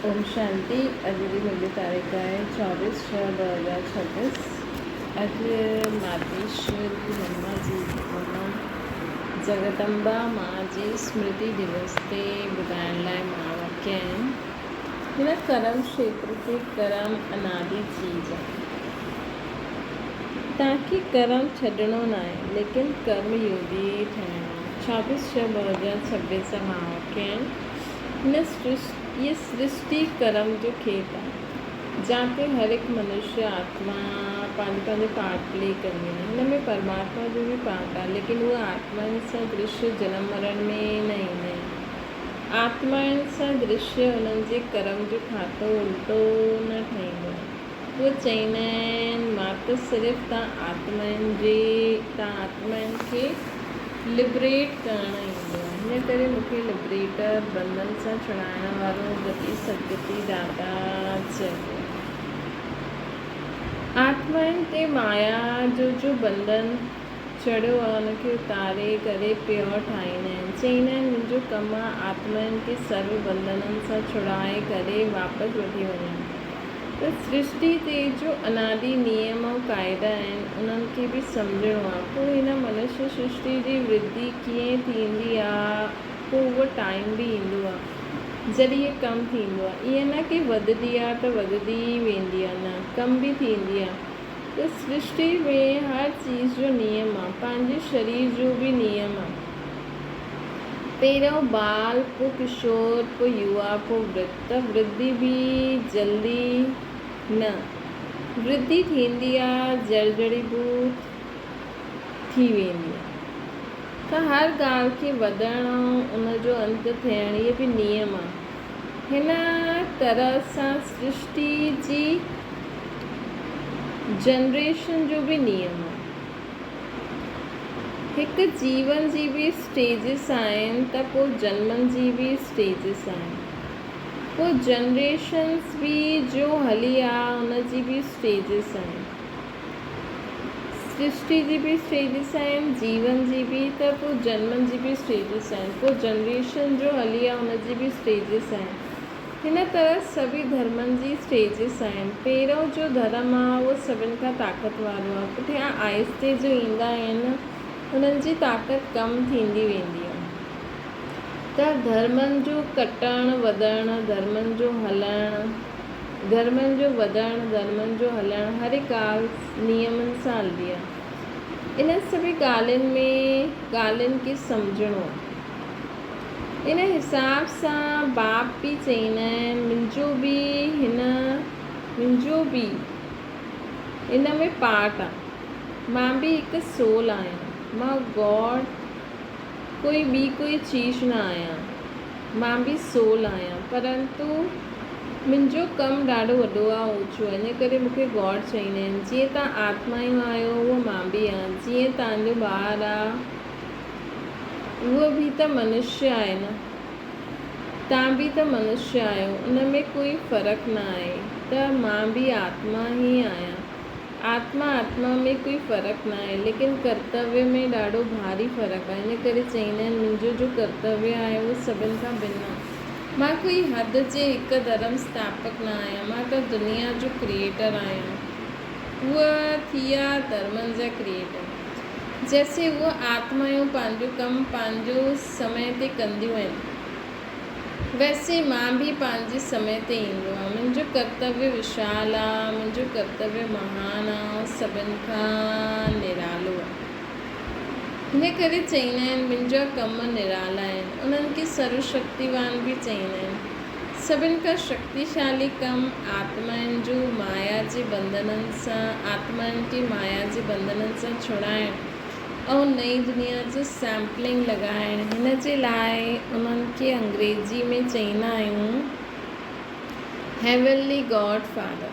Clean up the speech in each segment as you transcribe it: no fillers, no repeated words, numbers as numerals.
اوم شانتي اڄ جي منهنجي تاريخ آهي چوويس ڇهه ٻه هزار ڇويس اڄ ماتيشور برهما جي مما جگدمبا ما جي سمرتي دوس تي ٻڌائڻ لاء مها واڪيه آهن. هن ڪرم کيتر تي ڪرم انادي چيز آهي. توهان کي ڪرم ڇڏڻو ناهي ليڪن ڪرم يوگي ٺهڻو آهي. چوويس ڇهه ٻه هزار ڇويس جا مها واڪيه آهن. هن هيء سرشٽي ڪرم جو کيت آهي، جاتي هر هڪ منشيه آتما پنهنجو پنهنجو پارٽ پلي ڪندي آهي. هن ۾ پرماتما جو به پارٽ آهي، ليڪن اهي آتمائن سان درشيه جنم مرڻ ۾ نه ايندا آهن. آتمائن سان درشيه انهن جي ڪرم جو کاتو الٽو نه ٺاهيندو آهي. اهي چئيندا آهن، مان ته صرف تان آتمائن جي تان آتمائن کي لبريٽ ڪرڻ ايندو آهي، ان ڪري مون کي لبريٽر، بندن سان ڇڙائڻ وارو، گتي سدگتي داتا چئبو آهي. آتمائن تي مايا جو جو بندن چڙهيو آهي، ان کي اتاري ڪري پيور ٺاهيندا آهن. چئيندا آهن، منهنجو ڪم آهي آتمائن کي سرو بندنن سان ڇڙائي ڪري واپس وٺي وڃڻ. ته سرشٽي تي جو انادي نيم ۽ قاعدا آهن، انهن کي به سمجهڻو آهي. پوء هن منشيه سرشٽي جي ورڌي ڪيئن ٿيندي آ، پوء اهو ٽائيم به ايندو آ، جڏهن اهي ڪم ٿيندو آ. ائين نه ڪي وڌندي آ ته وڌندي ئي ويندي آ، نه، ڪم به ٿيندي آ. ته سرشٽي ۾ هر چيز جو نيم آ، پنهنجي شرير جو به نيم آ. پهريون بال، پوء ڪشور، پوء يووا، پوء ورڌ. ته ورڌي به جلدي نه ورڌي ٿيندي آ، جڙجڙيڀوت ٿي ويندي آ. ته هر ڳالهه کي وڌڻ ۽ ان جو انت ٿيڻ اهي به نيم آ. هن طرح سان سرشٽي جي جنريشن جو به نيم آ. هڪ جيون جي به اسٽيجز آهن ته پوء جنمن جي به اسٽيجز آهن. پوء جنريشنز به جو هلي آ ان جي به اسٽيجز آهن. سرشٽي جي به اسٽيجز آهن، جيون جي به ته پوء جنمن جي به اسٽيجز آهن. پوء جنريشن جو هلي آ ان جي به اسٽيجز آهن. هن طرح سڀئي ڌرمن جي اسٽيجز آهن. پهريون جو ڌرم آ اهو سڀن کان طاقت وارو آ. پٺيان آهستي جو ايندا آهن انهن جي طاقت ڪم ٿيندي ويندي آ. ته ڌرمن جو ڪٽڻ وڌڻ، ڌرمن جو هلڻ، ڌرمن جو وڌڻ، ڌرمن جو هلڻ هر هڪ ڳالهه نيمن سان هلندي آ. انهن سڀئي ڳالهين ۾ ڳالهين کي سمجهڻو آ. ان حساب سان باپ به چئيندا آهن، منهنجو به هن منهنجو به ان ۾ پارٽ آ. مان به هڪ سول آهيان. مان گاڊ ڪوئي ٻي ڪوئي چيز نه آهيان. مان به سول آهيان. پرنتو منهنجو ڪم ڏاڍو وڏو آ اوچو آ. ان ڪري مون کي گاڊ چئيندا آهن. جيئن توهان آتمائون آهيو اهو مان به آهيان. جيئن توهان جو ٻار آ. اهو به ته منشيه آهي نه. توهان به ته منشيه آهيو، ان ۾ ڪوئي فرق نه آهي ته مان به آتما ئي آهيان. آتما آتما ۾ ڪوئي فرق نه آهي، ليڪن ڪرتويه ۾ ڏاڍو ڀاري فرق آهي. ان ڪري چئيندا آهن منهنجو جو ڪرتويه آهي اهو سڀن کان ڀن آهي. مان ڪوئي حد جي هڪ ڌرم سٿاپڪ نه آهيان، مان ته دنيا جو ڪريئيٽر آهيان. اهي ٿيا ڌرمن جا ڪريئيٽر. جيسين اهي آتمائون پنهنجو ڪم پنهنجو سمي تي ڪنديون آهن، ويسين مان به پنهنجي سمي تي ايندو آهيان. منهنجو ڪرتويه وشال آ، منهنجو ڪرتويه مهان آ ۽ سڀن کان نرالو آ. هن ڪري چئيندا آهن، منهنجا ڪم نرالا آهن. انهن کي سرو شڪتيوان به چئيندا آهن. سڀن کان شڪتيشالي ڪم آتمائن جو مايا جي بنڌنن سان آتمائن کي مايا جي بنڌنن سان ڇڙائڻ ۽ نئين دنيا جو سيمپلنگ لڳائڻ هن جي لاء انهن کي انگريزي ۾ چئيندا آهيون هيونلي گاڊ فادر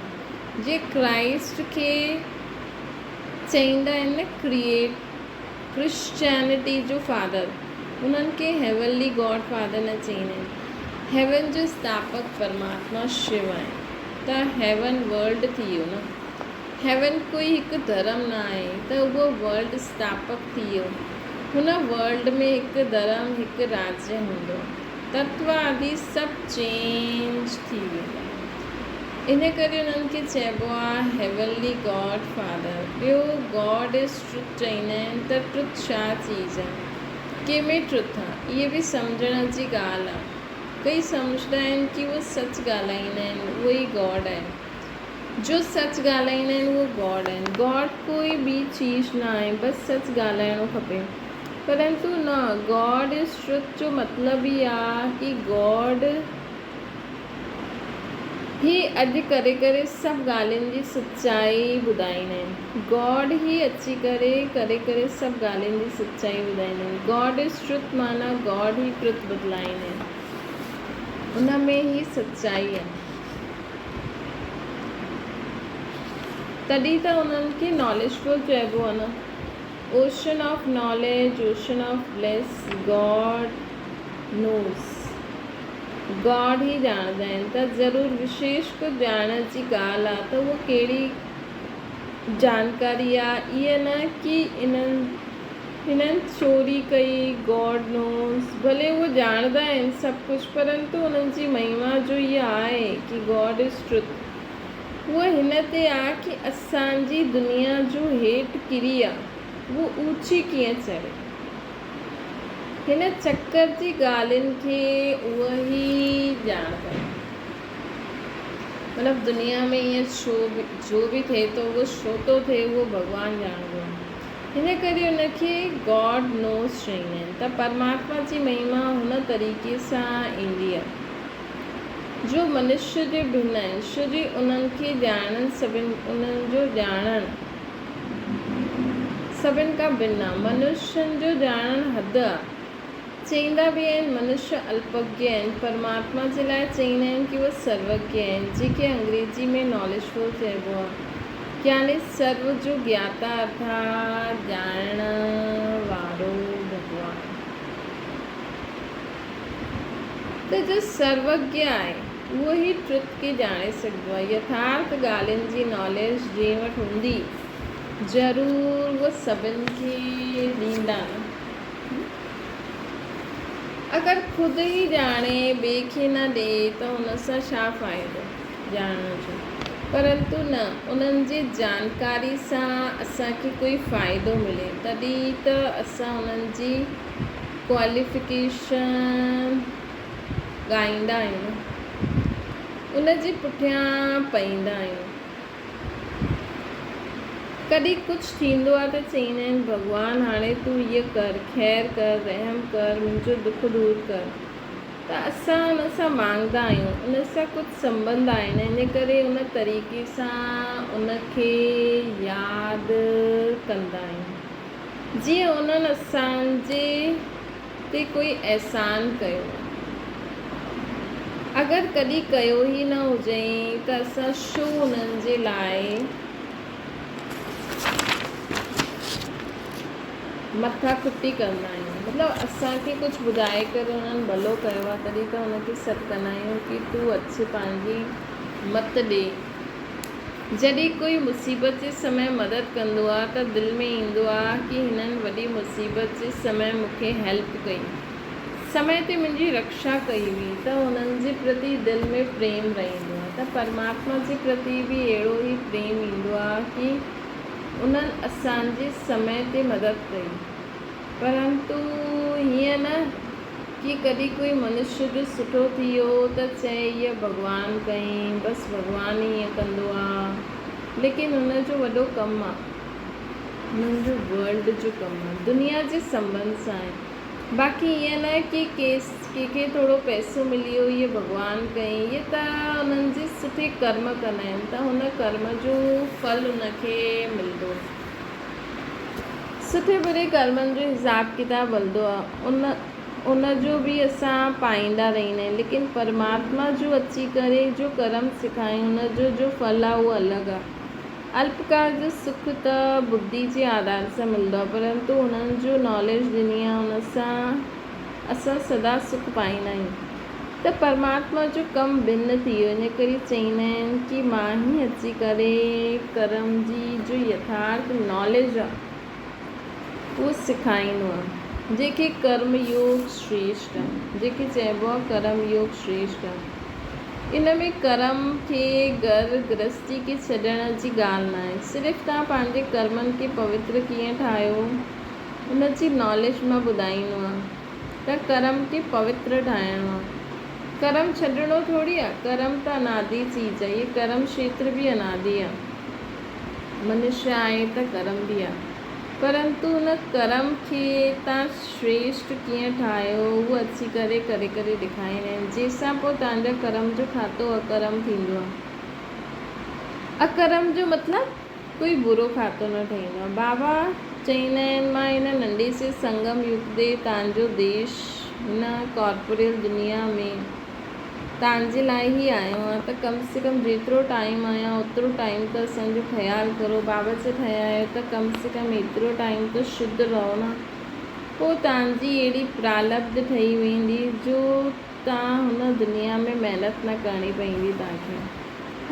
جيئن ڪرائسٽ کي چئيندا آهن نه ڪريئيٽ ڪرسچينٽي جو فادر انهن کي هيونلي گاڊ فادر نه چئيندا آهن. هيون جو اسٿاپڪ پرماتما شو آهي ته هيون ورلڊ ٿي ويو نه. هيون ڪوئي هڪ ڌرم نه آهي ته اهو ورلڊ اسٿاپڪ ٿي ويو. هن ورلڊ ۾ هڪ ڌرم هڪ راجيه هوندو. تتو آدي سڀ چينج ٿي. ٿي ويندا آهن. ان ڪري انهن کي چئبو آهي هيونلي گاڊ فادر. ٻيو گاڊ is truth چئيندا آهن ته ٽروٿ ڇا چيز آهي؟ ڪنهن ۾ ٽروٿ آهي؟ اهي به سمجهڻ جي ڳالهه آهي. ڪئي سمجهندا آهن ڪي اهي سچ ڳالهائيندا آهن اهي ئي گاڊ آهن. جو سچ ڳالهائيندا آهن اهي گاڊ آهن. گاڊ ڪوئي ٻي چيز نه آهي بس سچ ڳالهائڻو کپي. پرنتو نه گاڊ is truth جو مطلب ئي آهي ڪي گاڊ هي اڄ ڪري ڪري سڀ ڳالهين جي سچائي ٻڌائيندا آهن. گاڊ هي اچي ڪري ڪري ڪري سڀ ڳالهين جي سچائي ٻڌائيندا آهن. گاڊ از ٽروٿ معنيٰ گاڊ هي ٽروٿ بدلائيندا آهن. ان ۾ هي سچائي آهي. تڏهن ته انهن کي ناليجفل چئبو آهي نه. Ocean of knowledge, ocean of bliss, God knows. God ئي ڄاڻندا آهن ته ضرور وشيش ڪو ڄاڻڻ جي ڳالهه آ ته اهو ڪهڙي جانڪاري آ ائين نه ڪي انهن هنن چوري ڪئي گاڊ نوز ڀلي اهو ڄاڻندا آهن سڀ ڪجهه پرنتو انهن جي مهما جو اها آهي ڪي گاڊ از ٽروٿ اهو هن تي آ ڪي اسان جي دنيا جو هيٺ ڪري آ اهو اوچي ڪيئن چڙهي. هن چڪر جي ڳالهين کي اهي ئي ڄاڻندا. مطلب دنيا ۾ ائين ڇو به جو به ٿئي ٿو اهو ڇو ٿو ٿئي اهو ڀڳوان ڄاڻندو آهي. هن ڪري ان کي گاڊ نوز چئيندا آهن ته پرماتما جي مهما هن طريقي سان ايندي آهي جو منشيه جي ڀن آهن ڇو جي انهن کي ڄاڻڻ سڀن انهن جو ڄاڻڻ سڀن کان بنا، منشين جو ڄاڻڻ حد آ. چئيندا به آهن، منشيه الپگيه آهن. پرماتما جي لاء چئيندا آهن ڪي اهي سروگيه آهن، جنهن کي انگريزي ۾ Knowledgeful چئبو آ. يعني سرو جو گياتا ارٿات ڄاڻڻ وارو ڀڳوان. ته جو سروگيه آهي. اهو ئي ٽرٿ کي ڄاڻي سگهندو آهي. يٿارٿ ڳالهين جي ناليج جنهن وٽ هوندي، ضرور اهو سڀن کي ڏيندا نه. اگر خود ئي ڄاڻي ٻئي کي نه ڏئي ته ان سان ڇا فائدو ڄاڻڻ جو. پرنتو نه، انهن جي جانڪاري سان اسان کي ڪوئي فائدو ملي تڏهن ئي ته اسان انهن جي ڪواليفڪيشن ڳائيندا آهيون، ان جي پٺيان پئيندا آهيون. ڪڏهن ڪجهه ٿيندو آهي ته چئيندا آهن ڀڳوان هاڻي تون هيء ڪر، خير ڪر، رحم ڪر، منهنجو دک دور ڪر. ته اسان ان سان مانگدا آهيون، ان سان ڪجهه سنٻنڌ آهن، ان ڪري ان طريقي سان ان کي ياد ڪندا آهيون. جيئن انهن اسان جي تي ڪوئي احسان ڪيو. اگر ڪڏهن ڪيو ئي نه هجئين ته اسان ڇو انهن جي لاء مٿا کٽي ڪندا آهيون. مطلب اسان کي ڪجهه ٻڌائي ڪري انهن ڀلو ڪيو آهي تڏهن ته ان کي سڏ ڪندا آهيون ڪي تون اچ پنهنجي مت ڏي. جڏهن ڪوئي مصيبت جي سمي مدد ڪندو آ ته دل ۾ ايندو آ ڪي هنن وڏي مصيبت جي سمي مون کي هيلپ ڪئي، سمي تي منهنجي رڪشا ڪئي هئي ته هنن جي پرتي دل ۾ پريم رهندو آ ته پرماتما جي پرتي به اهڙو ئي پريم ايندو آ ڪي انهن اسان جي سمي تي مدد ڪئي. پرنتو هيئن نه ڪي ڪڏهن ڪوئي منشيه جو سٺو ٿي ويو ته چئي هيء ڀڳوان ڪئين، بس ڀڳوان ئي ائين ڪندو آ. ليڪن هن جو وڏو ڪم آ. هنن جو ورلڊ جو ڪم آ. دنيا جي سنٻنڌ سان آهي. باقي ائين نه ڪي ڪيس ڪنهن کي ٿورو پئسو ملي ويو هيء ڀڳوان ڪئين. اهي ته انهن جي سٺي ڪرم ڪندا آهن ته هن ڪرم جو ڦل ان کي ملندو. سٺي بري ڪرمن جو حساب ڪتاب هلندو آ ان ان جو به اسان پائيندا رهندا آهيون ليڪن پرماتما جو اچي ڪري جو ڪرم سکايون ان جو جو ڦل آ اهو الڳ آ الپڪال جو سک ته ٻڌي جي آڌار سان ملندو آ پرنتو انهن جو ناليج ڏني آ ان سان اسان سدا سک پائيندا آهيون ته پرماتما جو ڪم ڀن ٿي ويو ان ڪري چئيندا آهن ڪي مان ئي اچي ڪري ڪرم جي جو يٿارٿ ناليج آ اهو سکائيندو آ جنهن کي ڪرم يوگ شريشٽ آ جنهن کي چئبو آ ڪرم يوگ شريشٽ آ. ان ۾ ڪرم کي گهر گرهستي کي ڇڏڻ جي ڳالهه ناهي. صرف توهان پنهنجي ڪرمن کي پوتر ڪيئن ٺاهيو ان جي ناليج مان ٻڌائيندو آهيان. ته ڪرم کي پوتر ٺاهڻو آهي. ڪرم ڇڏڻو ٿوري آهي. ڪرم ته انادي چيز آهي. هي ڪرم کيتر به انادي آهي. منشي آهي ته ڪرم به آهي. پرنتو ان ڪرم کي توهان شريشٽ ڪيئن ٺاهيو اهو اچي ڪري ڪري ڪري ڏيکاريندا آهن جنهن سان پوء توهان جا ڪرم جو کاتو اڪرم ٿيندو آهي. اڪرم جو مطلب ڪوئي برو کاتو نه ٺهيندو آهي. بابا چئيندا آهن مان هن ننڍي سي سنگم يگ تي توهان جو ديش هن ڪارپوريل دنيا ۾ توهان جي لاء ئي آيو آهيان ته ڪم سي ڪم جيترو ٽائيم آهيان اوترو ٽائيم ته اسان جو خيال ڪرو بابا جي ٺهيا آهيو ته ڪم سي ڪم ايترو ٽائيم ته شڌ رهو نه پوء توهان جي اهڙي پرالبڌ ٺهي ويندي جو توهان هن دنيا ۾ محنت نه ڪرڻي پوندي توهان کي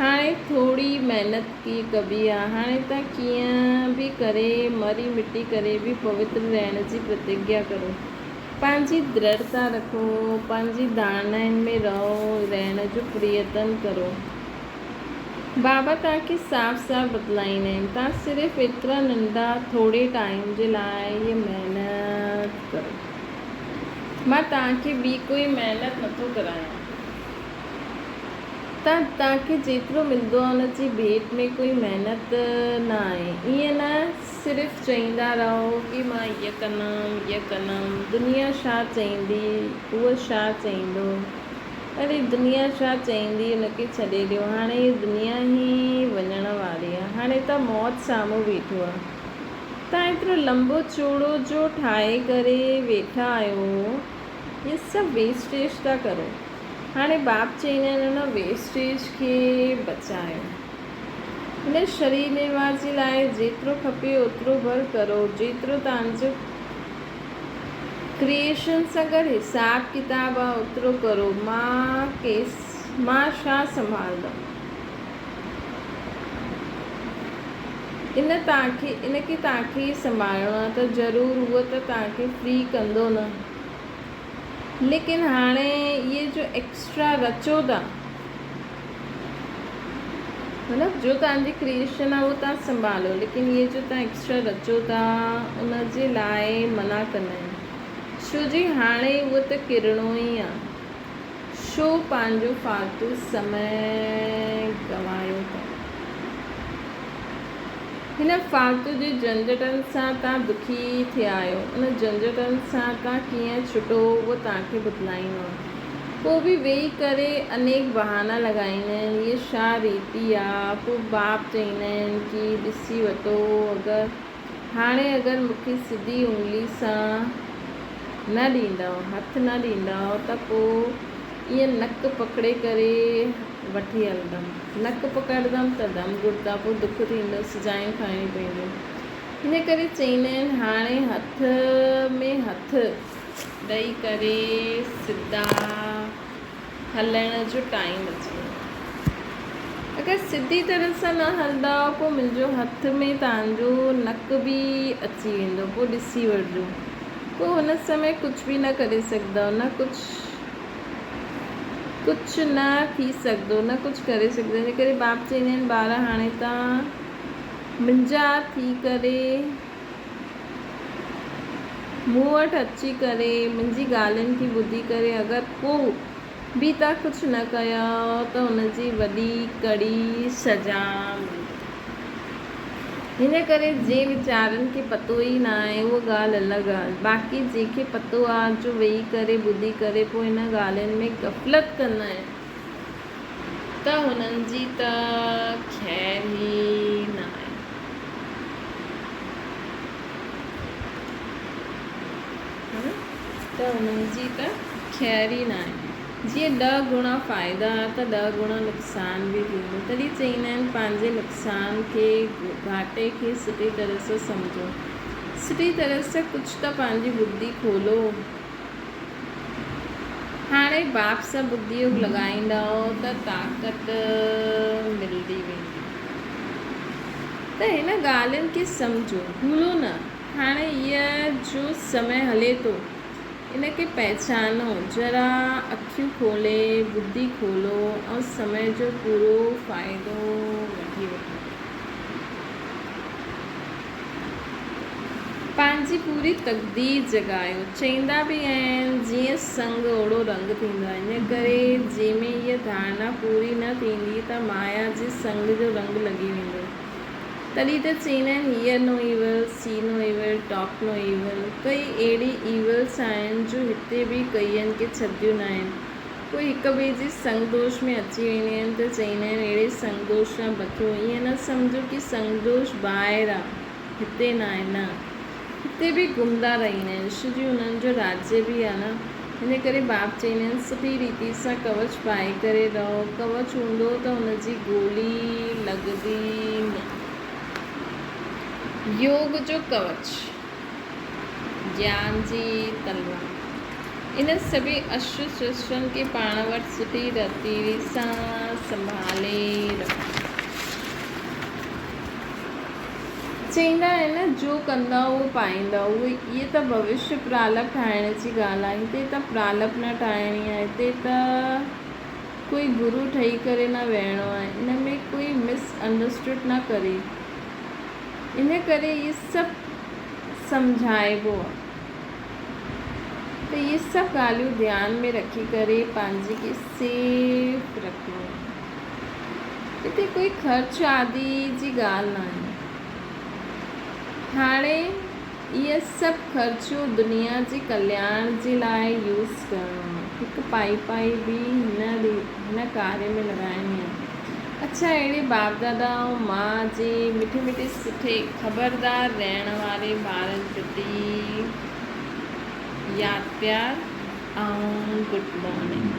هاڻي ٿوري محنت ڪي ڪبي آهي هاڻي توهان ڪيئن به ڪري مري مٽي ڪري به پوتر رهڻ جي پرتگيا ڪرو. پنهنجي درڙتا رکو، پنهنجي ڌارڻائن ۾ رهو، رهڻ جو پريتن ڪرو. بابا توهان کي صاف صاف بتلائيندا آهن، توهان صرف ايترا ننڍا ٿوري ٽائيم جي لاء هيء محنت ڪرو. مان توهان کي ٻي ڪوئي محنت نٿو ڪرايان. ته توهان کي جيترو ملندو آهي ان جي ڀيٽ ۾ ڪوئي محنت نه آهي. ائين نه صرف چئيندا رهو ڪي مان هيء ڪندم هيء ڪندم، دنيا ڇا چئيندي، هوء ڇا چئيندو، اري دنيا ڇا چئيندي ان کي ڇڏي ڏيو، هاڻي هيء دنيا ئي وڃڻ واري آهي، هاڻي ته موت سامهون بيٺو آهي. توهان ايترو لنبو چوڙو جو ٺاهي ڪري ويٺا آهيو، هيء سڀ ويسٽيج ٿا ڪرو. هاڻي باپ چئيندا آهن ان ويسٽيج کي بچايو. هن شرير نرواهه جي لاء جيترو کپي اوترو ڀر ڪرو، جيترو توهان جو ڪريئيشن سان گڏ حساب ڪتاب آهي اوترو ڪرو. مان ڪيس مان ڇا سنڀالندم؟ ان توهان کي ان کي توهان کي ئي سنڀالڻو آهي ته ضرور هو ته توهان کي فري ڪندو نه. ليڪن هاڻي اهي جو ايڪسٽرا رچو ٿا مطلب جو توهان جي ڪريئيشن آهي اهو توهان سنڀالو ليڪن اهي جو توهان ايڪسٽرا رچو ٿا ان جي لاء منع ڪندا آهن ڇو جي هاڻي اهو ته ڪرڻو ئي آهي ڇو پنهنجو فالتو سمي گنوايو ٿا. هن فالتو جي جهنجهٽن سان توهان دکي ٿيا آهيو. ان جهنجهٽن سان توهان ڪيئن ڇٽو اهو توهان کي بتلائيندو آهيان. پوء به ويهي ڪري انيڪ بهانا لڳائيندا آهن. هيء ڇا ريتي آ. پوء باپ چئيندا آهن ڪي ڏسي وتو اگر هاڻي اگر مون کي سڌي انگلي سان نه ڏيندؤ، هٿ نه ڏيندؤ ته پوء ائين نڪ پڪڙي ڪري وٺي هلندم. نڪ پڪڙندم ته دم گهٽندا، پوء دک ٿيندو، سزايون کائڻيون پونديون. ان ڪري چئيندا آهن، هاڻي هٿ ۾ هٿ ڏئي ڪري سڌا هلڻ جو ٽائيم اچي ويو آهي. اگر سڌي طرح سان نه هلندؤ پوء منهنجو هٿ ۾ توهان جو نڪ به اچي ويندو، پوء ڏسي وٺجو. پوء هن سمي ڪجهه به نه ڪري سگهندؤ، نه ڪجهه. ڪجهه نه ٿي سگهندو، نه ڪجهه ڪري سگهندو. ان ڪري باپ چئيندا آهن، ٻار هاڻي توهان منهنجا ٿي ڪري مون وٽ اچي ڪري منهنجي ڳالهين کي ٻڌي ڪري اگر ڪو به توهان ڪجهه نه ڪيو ته ان جي وڏي ڪڙي سزا ملندي. هن ڪري جنهن ويچارن کي پتو ئي نه آهي اها ڳالهه الڳ آهي باقي جنهن کي پتو آهي جو ويهي ڪري ٻڌي ڪري پوء ان ڳالهين ۾ غفلت ڪندا آهن ته هنن جي ته خير ئي نه آهي. ته هنن جي ته خير ئي نه آهي. جيئن ڏهه گڻا فائدا ته ڏهه گڻا نقصان به ٿيندو. تڏهن چئيندا آهن پنهنجي نقصان کي، گهاٽي کي سٺي طرح سان سمجهو. سٺي طرح سان ڪجهه ته پنهنجي ٻڌي کولو. هاڻي باپ سان ٻڌي لڳائيندؤ ته طاقت ملندي ويندي. ته هن ڳالهين کي سمجهو، ڀولو نه. هاڻي هيء جو سمي هلي ٿو. ان کي پهچانو، ذرا اکيون کولي ٻڌي کولو ۽ سمي جو پورو فائدو وٺي وٺو. پنهنجي پوري تقدير جڳايو. چئيندا به آهن، جيئن سنگ اوڙو رنگ ٿيندو آهي. ان ڪري جنهن ۾ هيء ڌارڻا پوري نه ٿيندي ته مايا جي سنگ جو رنگ لڳي ويندو. تڏهن ته چئيندا آهن، hear no evil, see no evil, talk no evil. ڪئي اهڙي ايولس آهن جو هتي به ڪئين کي ڇڏيون ناهن. پوء هڪ ٻئي جي سنگ دوش ۾ اچي وينديون آهن ته چئيندا آهن اهڙي سنگ دوش کان بچو. ائين نه سمجهو ڪي سنگ دوش ٻاهر آ هتي ناهي نه هتي به گهمندا رهندا آهن ڇو جي انهن جو راجيه به آ نه ان ڪري باپ چئيندا آهن سٺي ريتي سان ڪوچ پائي ڪري رهو ڪوچ هوندو ته ان جي گولي لڳندي نه. يوگ جو ڪوچ. گيان جي تلوار. انهن سڀني اشو سرشٽن کي پاڻ وٽ سٺي رتيري سان سنڀالي رکو. چئيندا آهن نه جو ڪندا اهو پائيندا. اهي ته ڀوشيه پرالپ ٺاهڻ جي ڳالهه آهي. هتي ته پرالپ نه ٺاهڻي آهي. هتي ته ڪوئي گرو ٺهي ڪري نه ويهڻو آهي. ان ۾ ڪوئي مس انڊرسٽوڊ نه ڪري. ان ڪري اهي سڀ سمجهائبو آهي ته اهي سڀ ڳالهيون ڌيان ۾ رکي ڪري پنهنجي کي سيف رکڻو آهي. هتي ڪوئي خرچ آدي جي ڳالهه ناهي. هاڻي اهي سڀ خرچو دنيا جي ڪلياڻ جي لاء يوز ڪرڻو آهي. هڪ پائي پائي به هن ڪاري ۾ لڳائڻي آهي. اڇا اهڙي باپ دادا ۽ ماء جي مٺي مٺي سٺي خبردار رهڻ واري ٻارن پرتي ياد پيار ۽ گڊ مارننگ.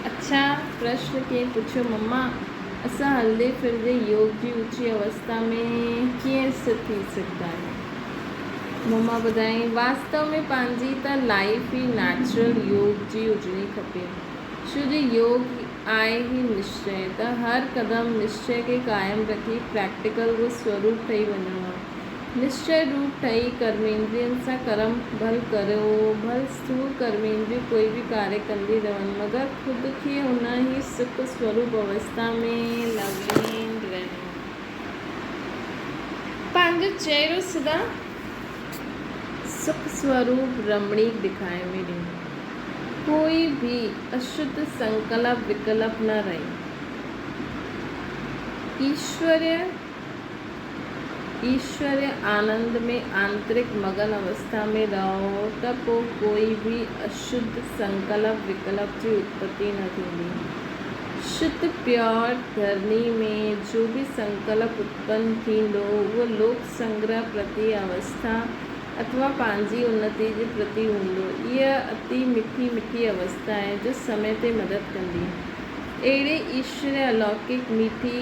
اڇا پرشن ڪنهن پڇيو مما اسان هلندي ڦرندي يوگ جي اوچي اوستا ۾ ڪيئن اسٿت ٿي سگهندا آهيون؟ مما ٻڌايائين واستو ۾ پنهنجي ته لائيف ئي نيچرل يوگ جي هجڻي کپي. ڇو جو يوگ آهي ئي نشچي ته هر قدم نشچي کي قائم رکي پريڪٽيڪل جو سوروپ ٺهي وڃڻو آهي. نشچي روپ ٺهي ڪرميندرين سان ڪرم ڀل ڪريو، ڀل اسٿول ڪرميندريون ڪوئي به ڪاري ڪندي رهن، مگر خود کي ان ئي سک سوروپ اوستا ۾ لولين رهڻو آهي. پنهنجو چهرو سدا سک سوروپ رمڻيڪ ڏکائي ۾ ڏيو. ڪوئي به اشڌ سنڪلپ وڪلپ نه رهي. ايشوريه ايشوريه آنند ۾ آنترڪ مگن اوسٿا ۾ رهو ته پوء ڪوئي به اشڌ سنڪلپ وڪلپ جي اتپتي نه ٿيندي. شڌ پيور ڌرڻي ۾ جو به سنڪلپ اتپن ٿيندو اهو لوڪ سنگره پرتي اوسٿا اٿوا پنهنجي انتي جي پرتي هوندو. اها اتي مٺي مٺي اوسٿا آهي جو سمي تي مدد ڪندي. اهڙي ايشوري الوڪڪ مٺي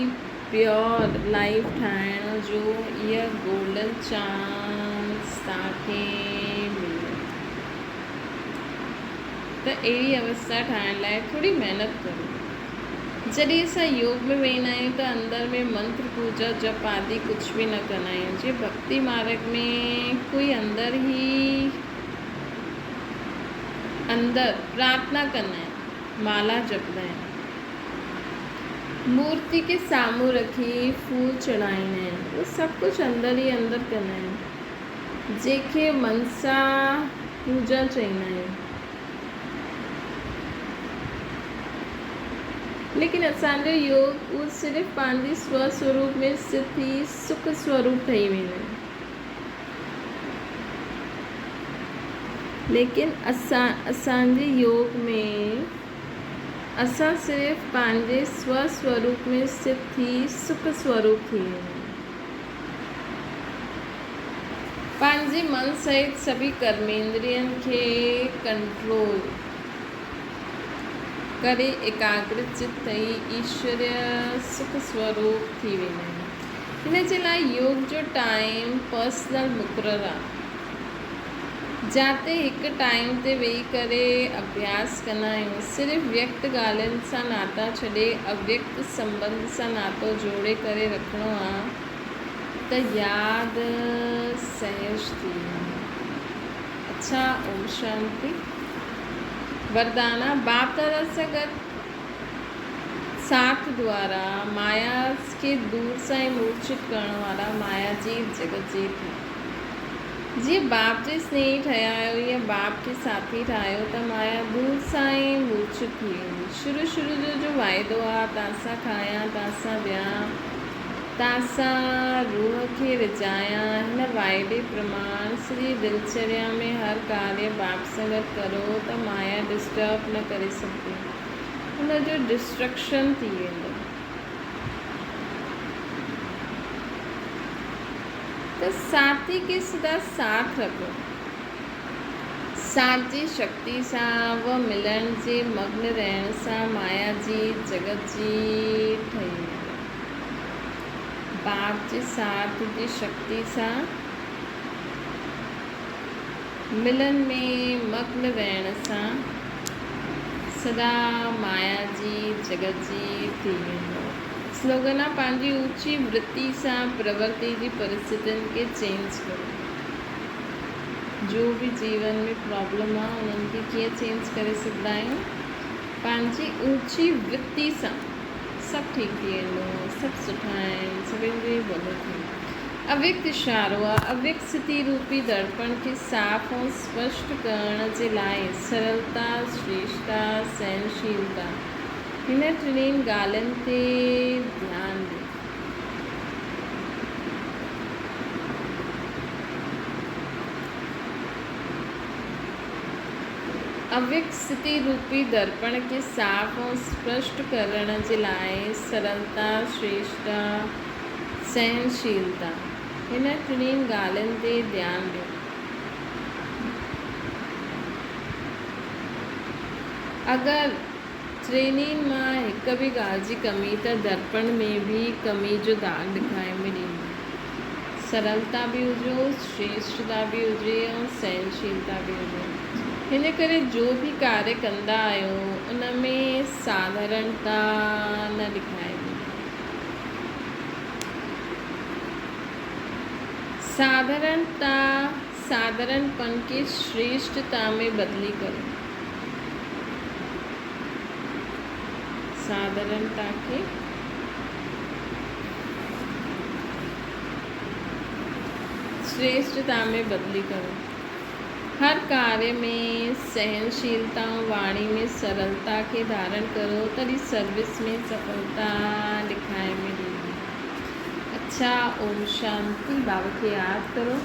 پيور لائيف ٺاهڻ جو اها گولڊن چانس توهان کي مليو ته اهڙي اوسٿا ٺاهڻ لاء ٿوري محنت ڪريو. جڏهن اسان يوگ ۾ ويهندا آهيون ته اندر ۾ منتر پوڄا جپ آدي ڪجهه به نه ڪندا آهيون جيئن ڀڳتي مارگ ۾ ڪوئي اندر ئي اندر پرارٿنا ڪندا آهن مالا جپندا آهن مورتي کي سامهون رکي ڦول چڙهائيندا آهن اهو سڀ ڪجهه اندر ئي اندر ڪندا آهن جنهن کي منسا پوڄا چئيندا آهن. ليڪن اسان جو يوگ اهو صرف پنهنجي سو سوروپ ۾ اسٿت ٿي سک سوروپ ٺهي ويندو آهي. ليڪن اسان اسان جي يوگ ۾ اسان صرف پنهنجي سو سوروپ ۾ اسٿت ٿي سک سوروپ ٿي ويندا آهيون. پنهنجي من سهت سڀئي ڪرميندرين کي ڪنٽرول ڪري ايڪاگرت چت ٿي ايشوريه سک سوروپ ٿي ويندا آهن. هن جي لاء يوگ جو ٽائيم پرسنل مقرر آهي. جاتي هڪ ٽائيم تي ويهي ڪري اڀياس ڪندا آهيون. صرف ويڪت ڳالهين سان ناتا ڇڏي اويڪت سنٻنڌ سان ناتو جوڙي ڪري رکڻو آهي. ته ياد سهج ٿي ويندي. اڇا اوم شانتي. وردانا، باپ دادا سان گڏ ساٿ دوارا مايا کي دور سان ئي مورڇت ڪرڻ وارا مايا جيت جڳت جيت ٿيو. جيئن باپ جي سنيهي ٺهيا آهيو يا باپ کي ساٿي ٺاهيو ته مايا دور سان ئي مورڇت ٿي ويندي. شروع شروع جو جو واعدو آ تانسان کايان تانسان ويهان تانسان روح کي رجايان هن واعدي پرماڻ سڄي دلچريا ۾ هر ڪاريه باپ سان گڏ ڪرو ته مايا ڊسٽرب نه ڪري سگهندي ان جو ڊسٽرڪشن ٿي ويندو. ته ساٿي کي سدا ساٿ رکو. ساٿ جي شڪتي سان و ملڻ جي مگن رهڻ سان مايا جيت جڳت جيت ٺهي ويندو. باپ جي ساٿ جي شڪتي سان ملن ۾ مگن رهڻ سان سدا مايا جيت جڳت جيت ٿي ويندو. سلوگن آ پنهنجي اوچي ورتي سان پرورتي جي پرستتين کي چينج ڪرو. جو به جيون ۾ پرابلم آ انهن کي ڪيئن چينج ڪري سگهندا آهيون پنهنجي اوچي ورتي سان سڀ ٺيڪ ٿي ويندو سڀ سٺا آهن سڀني جو ئي ڀلو ٿيندو. اويڪت اشارو آ اويڪت ستي روپي درپڻ کي صاف ۽ اسپشٽ ڪرڻ جي لاء سرلتا، شريشتا، سهنشيلتا هن ٽنهي ڳالهين تي ڌيان ڏيو. اويڪت ستي روپي درپڻ کي صاف ۽ اسپشٽ ڪرڻ جي لاء سرلتا، شريشتا، سهنشيلتا هن ٽنهي ڳالهين تي ڌيان ڏيو. اگر ٽنهي مان هڪ به ڳالهه جي ڪمي ته درپڻ ۾ به ڪمي جو داغ ڏکائي ۾ ڏيندي. سرلتا به هجي، شريشٽتا به هجي ۽ سهنشيلتا به هجي. هن ڪري جو به ڪاريه ڪندا آهيو ان ۾ ساڌارڻتا نه ڏکائبي. ساڌارڻتا، ساڌارڻپن کي شريشٽتا ۾ بدلي ڪريو. ساڌارڻتا کي شريشٽتا ۾ بدلي ڪريو. هر ڪاريه ۾ سهنشيلتا ۽ واڻي ۾ سرلتا کي ڌارڻ ڪريو تڏهن سروس ۾ سڦلتا ڏکائي ۾ ڏيندي. اڇا اوم شانتي. بابا کي ياد ڪرو.